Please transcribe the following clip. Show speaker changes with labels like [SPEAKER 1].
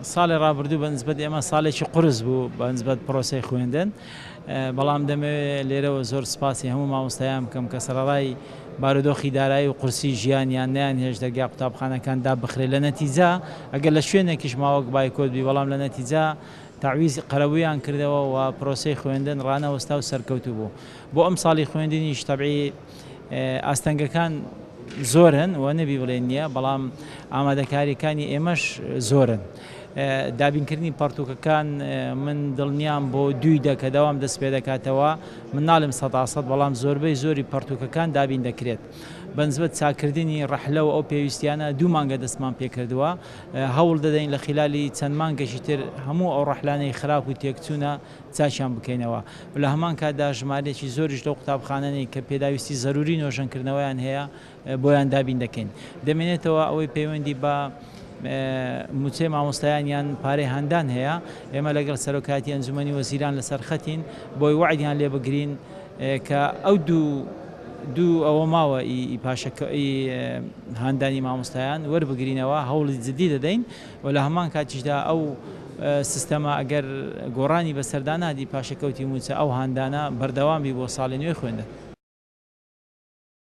[SPEAKER 1] ساڵی ڕابردوو بە نسبەت ئێمە ساڵێکی قورس بوو بە نسبەت پرۆسەی خوێندن، بەڵام دەمەوێت لێرەوە زۆر سپاسی هەموو مامۆستایان بکەم کە سەرەڕای بارودۆخی دارایی و قورسی ژیانیان نەیانهێشت دەرگای قوتابخانەکان دابخرێت. لە نەتیجە ئەگەر لە شوێنێکیش ماوەک بایکۆت بی، بەڵام لە نەتیجە تەعویز قەرەبوویان کردەوە و پرۆسەی خوێندن ڕانەوەستا و سەرکەوتوو بوو. بۆ ئەم ساڵی خوێندنیش تەبعی ئاستەنگەکان زۆرن و نەبی بڵێن نییە، بەڵام ئامادەکاریەکانی ئێمەش زۆرن. دابینکردنی پەڕتووکەکان من دڵنیام بۆ دووی دە کە دەوام دەست پێ دەکاتەوە، من ناڵێم سەدا سەد، بەڵام زۆربەی زۆری پەڕتووکەکان دابین دەکرێت. بەنسبەت چاککردنی ڕەحلە و ئەو پێویستیانە 2 مانگە دەستمان پێکردووە، هەوڵ دەدەین لە خلالی چەند مانگێکی تر هەموو ئەو ڕەحلانەی خراپ و تێکچوونە چاکیان بکەینەوە. لە هەمان کاتدا ژمارەیەکی زۆریش لەو قوتابخانانەی کە پێداویستی زەروری نۆژەنکردنەوەیان هەیە بۆیان دابین دەکەین. دەمێنێتەوە ئەوەی پەیوەندی بە موچەی مامۆستایان یان پارەی هاندان هەیە، ئێمە لەگەڵ سەرۆکایەتی ئەنجومەنی وەزیران لەسەر خەتین بۆی وەعدیان لێ بگرین کە ئەو دوو ئەوە ماوە ئی پاشەکە ئی هاندانی مامۆستایان وەربگرینەوە، هەوڵی جدی دەدەین و لە هەمان کاتیشدا ئەو سیستەمە ئەگەر گۆڕانی بەسەردا نادی پاشەکەوتی موچە ئەو هاندانە بەردەوام بی بۆ ساڵی نوێی خوێندن.